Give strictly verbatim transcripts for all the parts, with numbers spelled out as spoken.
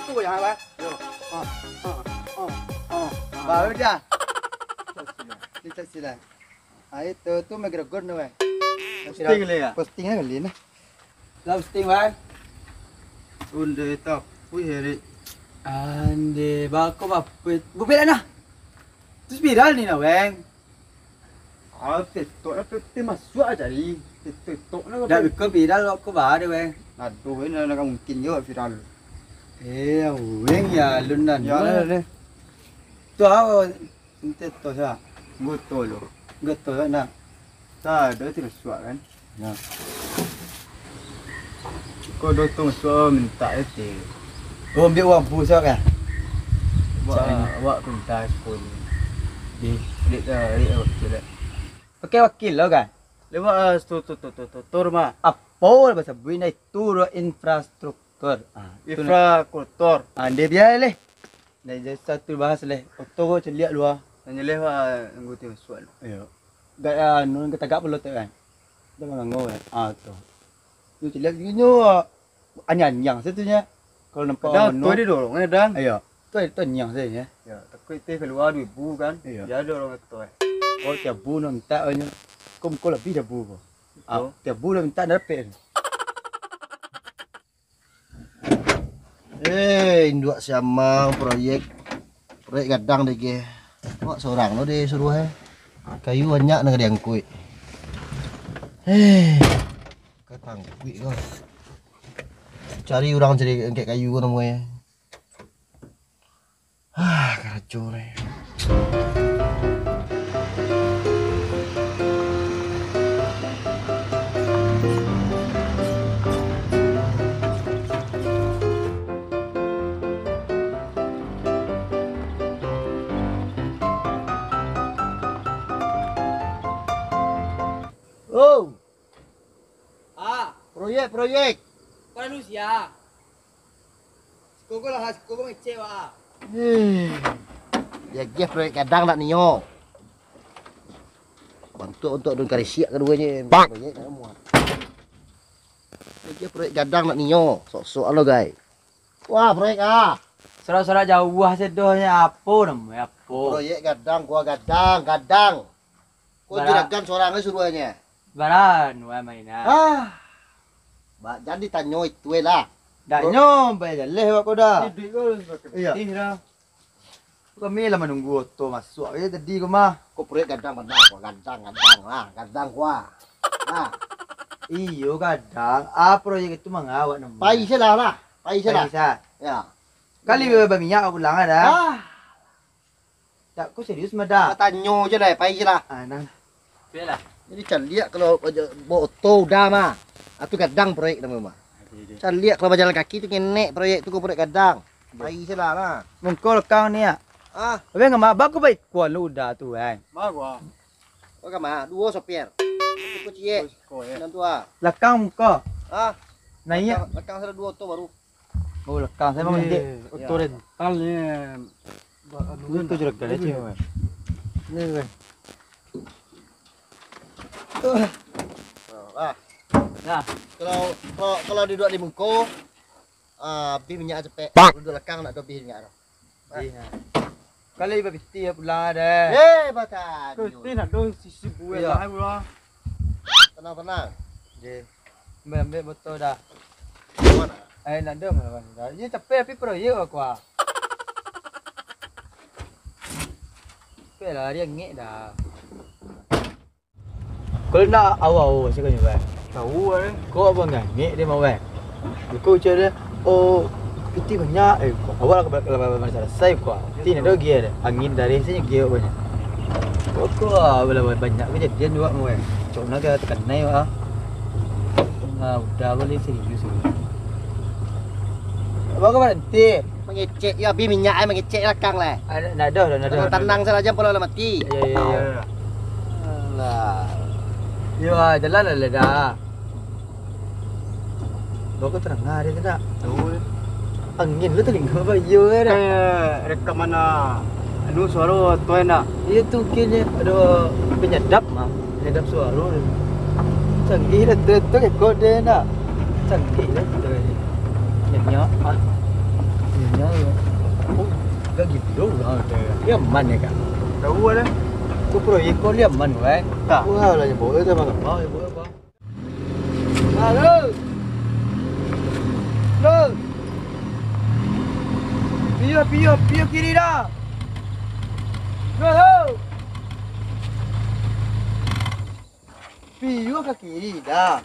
Tu yang apa? Yo. Ah, ah, ah, ah. Baru dah. Cita sila. Ah, itu tu McGregor tu, weh. Posting le ya? Posting aja kali nah. Lah posting, weh. Unde tak. Wih, Erik. Ande bako bapet. Bubela nah. Terus viral ni nah, weh. Ah, TikTok lah, pe-, pe masuak aja ni. TikTok lah. Dak beko viral kok ko bare, weh. Aduh, ini nak mungkin juga viral. Eh, weng ya, alun dan. Ya, lah, lah. Tu awak TikTok sa. Goto lo. Goto sa nak. Sa, dah tu masuak kan. Nah. Ko do tu masuak minta itu. Oh, ambil uang pulsa kan? Wak, wak pinta sepuluh. Di, di, di, di, di, di. Pakai wakil lo kan? Lewat, ah, tu, tu, tu, tu, tu, tu rumah. Apo lah bahasa buina itu do infrastruktur. Ah, tu nah. Infrakultur. Ah, dia biar leh. Dah jadi satu bahas leh. Oto ko celiak lua. Nang jeleh wak nunggu ti masuak lo. Iyo. Gak anu ke tagak pulo tu kan. Dah mangango kan. Ah, tu. Tu celiak gini. Anyang-anyang satunyo. Kalau nampak kadang anu, tu dia dorong, kadang. Iyo. Tu, tu anyang sajo. Ya, takut teh keluar duit bu kan. Iyo. Dia dorong tu, eh. Oh, tiap bu nak minta nyo. Kau, kau lebih dah bu kau. Ah, betul. Tiap bu dah minta dah dapek. Eh, induak siamang proyek, proyek gadang deh, ge. Awak sorang lo disuruah, eh. Kayu banyak nak diangkuik. Eh, katangkuik ko. Cari urang cari angkek kayu ko namonyo. Ah, karajo ni. Oh. Ah. Proyek, proyek. Kau anu sia. Sikogo lah, sikogo mangecek, Wak. Eh. Ya, dia proyek gadang nak nio. Bantuak untuak daun karisiak kaduonyo. Proyek nak muat. Ya, dia proyek gadang nak nio. Sok-sok lo, gai. Wah, proyek ah. Sorak-sorak jauah sedohnyo, apo namonyo, apo? Proyek gadang, gua gadang, gadang. Ko bara-, juragan sorang suruahnyo. Bara anu mainan. Ah. Ba, jan ditanyo itu lah. Danyo, bayar jaleh awak ko dah. Sidik ko. Iyo. Pitih dah. Kami lah manunggu oto masuak je tadi ko mah. Ko proyek gadang bana, ko gadang, gadang lah, gadang ko ah. Nah. Iyo gadang, ah proyek itu mangawak namo. Pai salah lah, pai salah. Pai salah. Ya. Kali baminyak pulang dah. Ah. Dak, ko serius mah dah. Batanyo je lah, pai je lah. Ah, nah. Bialah. Jadi caliak kalau bawa oto udah mah. Ah, tu gadang proyek namo mah. Aduh, aduh. Caliak kalau bajalan kaki tu ngenek proyek tu, ko proyek gadang. Aduh. Pai je lah, nah. Mungko lekang ni, ya? Ah. Abang ngama, bako baik kuan lu udah tu, kan? Mah gua. Kau kama, duo sopir. Satu ciek. Duo siko, ya. Dan tu ah. Lekang mungko. Ah. Naiak. Lekang, lekang sudah duo oto baru. Oh, lekang. Saya memang dek. Oto rental ni. Ba-, anu, itu juragan aja, Mas. Ni, Mas. Ah. Nah. Kalau, kalau, kalau duduk di muko, ah, habis minyak cepek. Duduk lekang nak habis minyak tu. Iya. Kali bapiti ya pulang ada. Eh, batang. Kau ti nak dong sisi buah. Iya. Lah, pulang. Tenang, tenang. Oke. Ambil, ambil botol dah. Mana? Eh, nak dong lah, Bang. Dah. Ini tapi, tapi proyek aku ah. Tapi lah, dia ngek dah. Kalau nak awal-awal, saya kan, Bang. Tahu, eh. Kau abang ngangek dia mau, Bang. Kau cakap dia, "Oh, piti banyak." Eh, awal kalau, kalau, kalau, kalau selesai kau. Piti nak dah gear dia. Angin dari sini gear banyak. Kau, kau, ah, banyak kejadian juga mau, Bang. Cok nak kena tekan naik, ah. Ah, udah boleh serius ni. Abang kau berhenti. Mangecek, yo, habis minyak ai, mangecek lakang lah. Ah, nak, nak dah, dah, nak dah. Tanang-tanang sajo, palo lah mati. Ya, ya, ya. Alah. Yo, ah, jalan lah, lah dah. Bako terang hari tu tak? Tahu. Angin lu telinga apa? Yo, kan? Eh, rekaman, ah, anu, suara tu enak. Iya tu, kini ada penyedap mah. Penyedap suara tu. Canggih lah tu, tu rekod dia nak. Canggih lah tu. Nyanyi, ah. Inyo, oh, gak gitu urang tu. Dia aman ya, Kak? Tahu ada. Tu proyek kau dia aman, weh. Tak. Wah, lah nyebut tu, Bang. Oh, nyebut apa? Halo. Halo. Piyo, piyo, piyo kiri dah. Halo. Piyo ka kiri dah.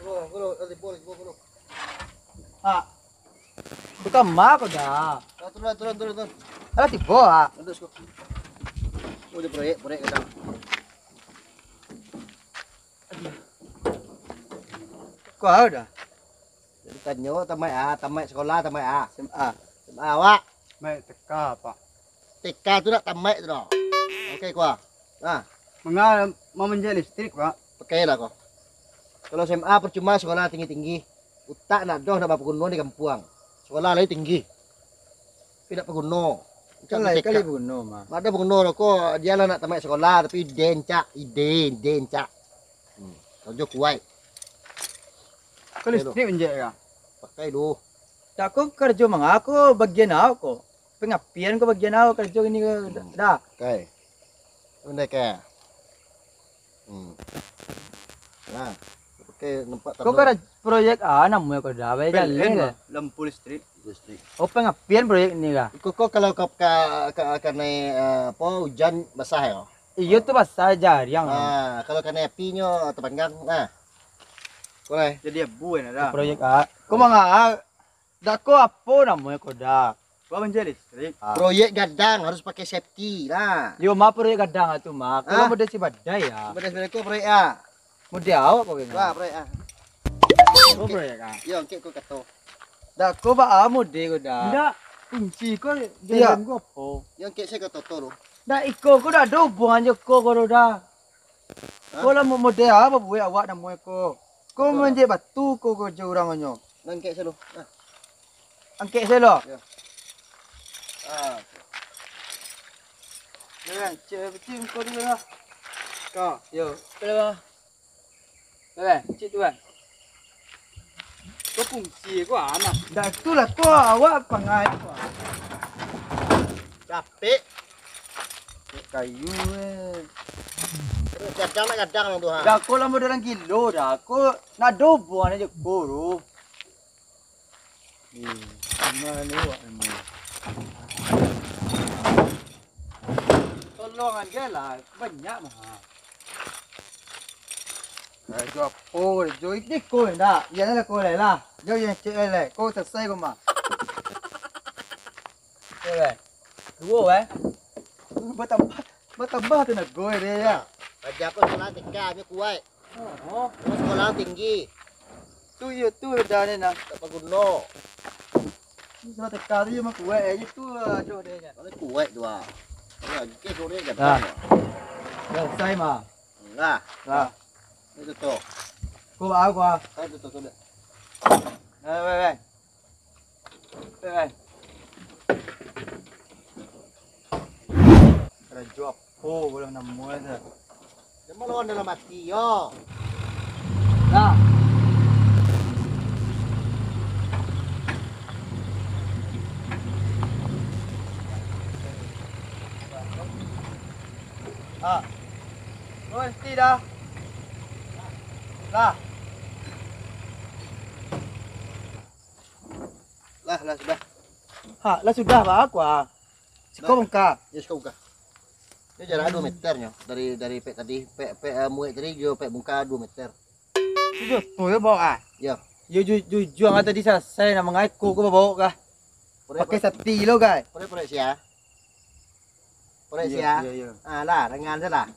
Bro, bro, tadi bol, bro, bro. Ah. Bukan mah kau dah. Ah, turun, turun, turun, turun. Alah tibo ah. Duduk siko. Oh, dia proyek, proyek kadang. Kau dah. Jadi tanyo tamaik ah, tamaik sekolah, tamaik ah. S M A. S M A awak. Maik T K, Pak. T K tu nak tamaik tu dah. Oke, kua. Nah. Manga mau manjek listrik, Pak? Pakailah kau. Kalau S M A percuma sekolah tinggi-tinggi. Utak nak doh nak bapaguno di kampuang. Sekolah lai tinggi. Tapi nak paguno. Kan lai kali paguno mah. Mak ado paguno lo ko, dia lah nak tamaik sekolah tapi ide encak, ide, ide encak. Hmm. Karajo kuaik. Kau listrik manjek ka? Pakai doh. Dak ko karajo manga ko bagian awak ko. Pangapian ko bagian awak karajo kini ko dah. Kai. Benda kai. Hmm. Nah, pakai nampak. Ko karajo proyek ah namonyo ko dah, bae jaleh lah. Lampu listrik. Listrik. Oh, pangapian proyek ni kah? Iko ko kalau ka, ka, ka, kanai, eh, apa, hujan basah ya? Iyo tu basah jariang. Ah, kalau kanai apinyo tapanggang nah. Ko lai. Jadi abu kan dah. Proyek ah. Ko manga ah, dak ko apo namonyo ko dah? Ko manjek listrik. Ah. Proyek gadang harus pakai safety lah. Yo mah proyek gadang ah tu mah. Ko model si badai ya. Badai si badai ko proyek ah. Model awak ko kini. Wah, proyek ah. Ko proyek ah. Yo, angkek ko kato. Dak ko ba ah model ko dah. Dak, kunci ko dalam ko apo? Yo, angkek se kato tu. Dak iko ko dak ado hubungan jo ko ko dah. Hah? Ko lah mo-, model apo buek awak namonyo ko? Ko manjek batu ko, ko jo urang nyo. Angkek selo. Nah. Angkek selo. Yo. Ah. Yo, cek peti muko dulu lah. Ko. Yo, kalau. Bang, cik tu, Bang. Ko fungsi ko anak. Dah itulah ko awak pangai ko. Capek. Kayu, eh. Terus gadang nak gadang tu, ha. Dah ko lah model gilo dah. Ko nak dobong aja ko tu. Eh, gimana awak ni? Tolong aja lah, banyak mah. Eh, jo apo, jo ini ko ndak? Iyo lah ko lai lah. Jo yang cek lai, ko selesai ko mah. Ko lai. Duo, eh. Batambah, batambah tenaga dia ya. Raja ko salah tika, dia kuat. Oh. Terus sekolah tinggi. Tu iyo tu dah ni nah. Tak paguno. Ni salah teka tu je mah kuat eh. Itu aduh dia nya. Mana kuat tu ah. Mana ke sore kan. Dah. Selesai mah. Lah. Lah. Itu tu. Ko ba ko ah. Itu tu tu. Weh, weh, weh. Eh. Karajo apo ulah namo tu? Dia melawan dalam hati yo. Dah. Ah. Oh, nanti dah. Lah. Lah, lah sudah. Ha, lah sudah ba ko ah. Siko bungka. Yo, siko bungka. Yo jarak duo meter nyo dari, dari pek tadi, pek, pek, eh, muek tadi jo pek bungka duo meter. Sudah tu yo baok ah. Yo. Yo ju-, jujur ah tadi salasai nak mangaiko ko baok kah. Pakai sati lo kai. Pakai, pakai sia. Korek sia. Iyo, iyo. Ah, lah, dengan salah.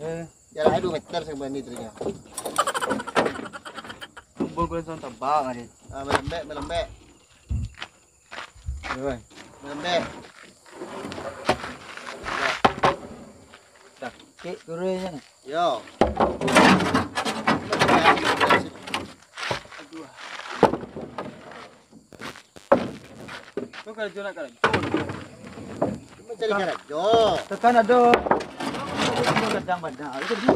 Eh. Jarak duo meter sampai ni terinyo. Kumpul kulit sama tabak tadi. Ah, melembek, melembek. Iyo, Bang. Melembek. Sakik kuruihnyo. Yo. Aduh. Ko karajo nak karajo. Cuma cari karajo. Tekan ado. Gadang panjang.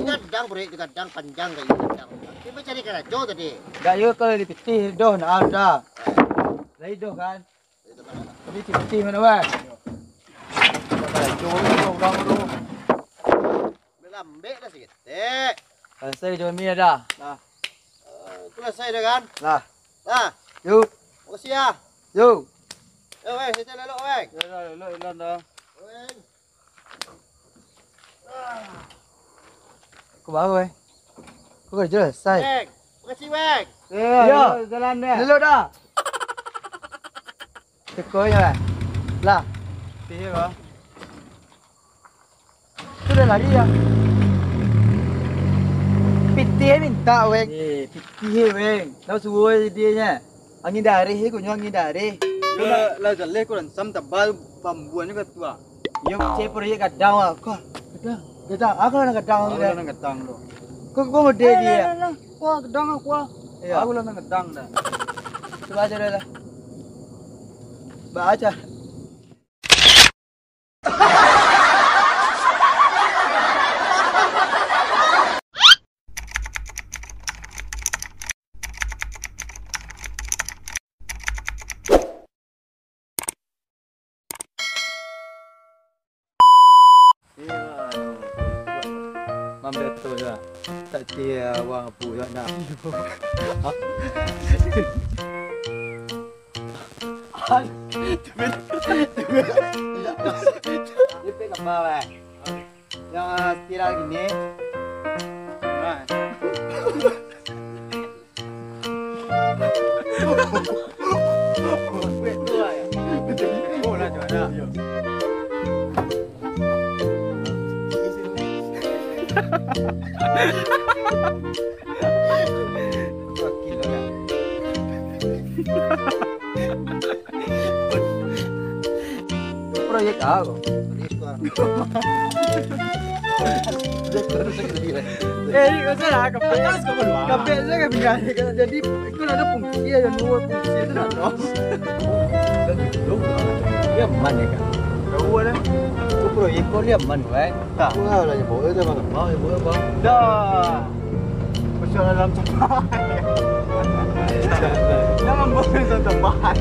Gadang proyek tu gadang panjang kayu gadang. Cuma cari karajo tadi. Dak yo kalau dipitih doh nak ada. Lai doh kan. Tapi pitih mano, weh? Dah lambek dah saketek. Salasai jo mi dah. Nah. Eh, tu salasai dah kan? Lah. Lah. Yo. Makasih ya. Yo. Yo, weh, saya elok, weh. Ya, ya, elok, elok dah. Weh. Kau baru, eh? Kau kerja selesai? Weng, makasih, Weng. Ya, ya, jalan deh. Elok dah. Teko je lah. Lah. Pitih, bah. Tu dah lari, ya. Pitih minta, Weng. Eh, pitih, Weng. Tahu suruh dia nya. Angin dareh, eh, kunyo angin dareh. Yo, lah, lah jaleh ko ransam tabal bambuannyo ka tu, ah. Yo, cek proyek gadang, ah. Kau. Gadang. Gadang. Aku lah gadang. Aku lah gadang tu. Kau, kau model dia. Lah, lah, lah. Wah, gadang aku, ah. Iya. Aku lah gadang dah. Coba aja dah lah. Baca. Mambeto lah. Tak tia awak apu nak. Lipik apa, Bang? Yang viral gini. Nah. Oh, lah, juara. Proyek apa? Eh, ini kau salah, kapek. Kapek saja kan tinggal. Jadi, itu ada fungsi ya, yang dua fungsi itu nak tahu. Dia mana kan? Tahu ada. Itu proyek kau dia mana, kan? Tak. Wah, lah, ya, bawa dia mana? Mau, ya, bawa apa? Dah. Persoalan dalam tempat. Jangan bawa dalam tempat.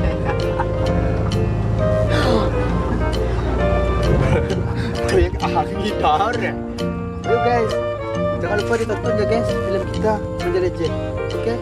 Proyek ahli gitar. Yo guys, jangan lupa ditonton ya guys, film kita Mobile Legend. Oke?